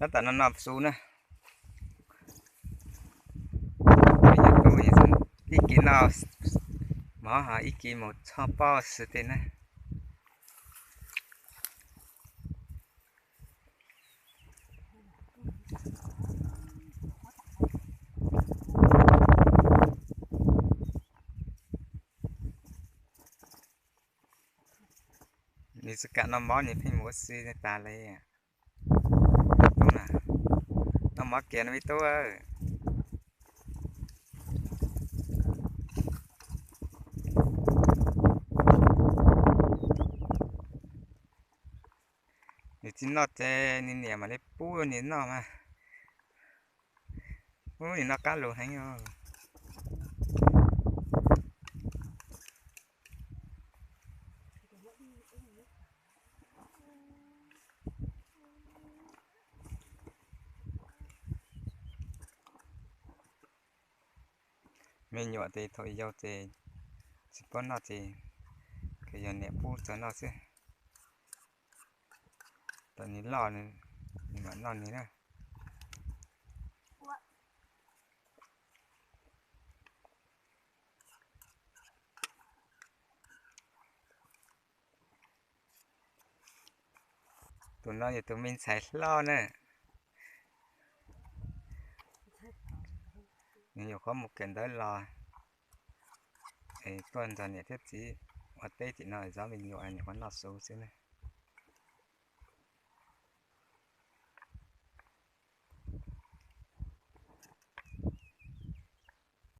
Tab tom no no xu na. Ib kis no mov ho ib kis mus txhoj poj xwb tej na. Nws tsis kam noj mov, nws pheej mus ua si tas li. Tub na, noj mov kiag no me tub. Nws tsis noj ces nws niam mam li pub nws noj mas. Ub, nws noj qab lus heev os. Me nyuam ces thaum yau ces tsis paub noj ces kawg yog niam pub txog noj xwb. Thaum nws loj nws mam noj nws na. Tus no yog tus me ntxhais hlob na. Nws nyuam qhuav mus kawm ntawv los es tuaj nrog niam thiab txiv ua teb tim no, zov me nyuam, nyuam qhuav noj su xwb na.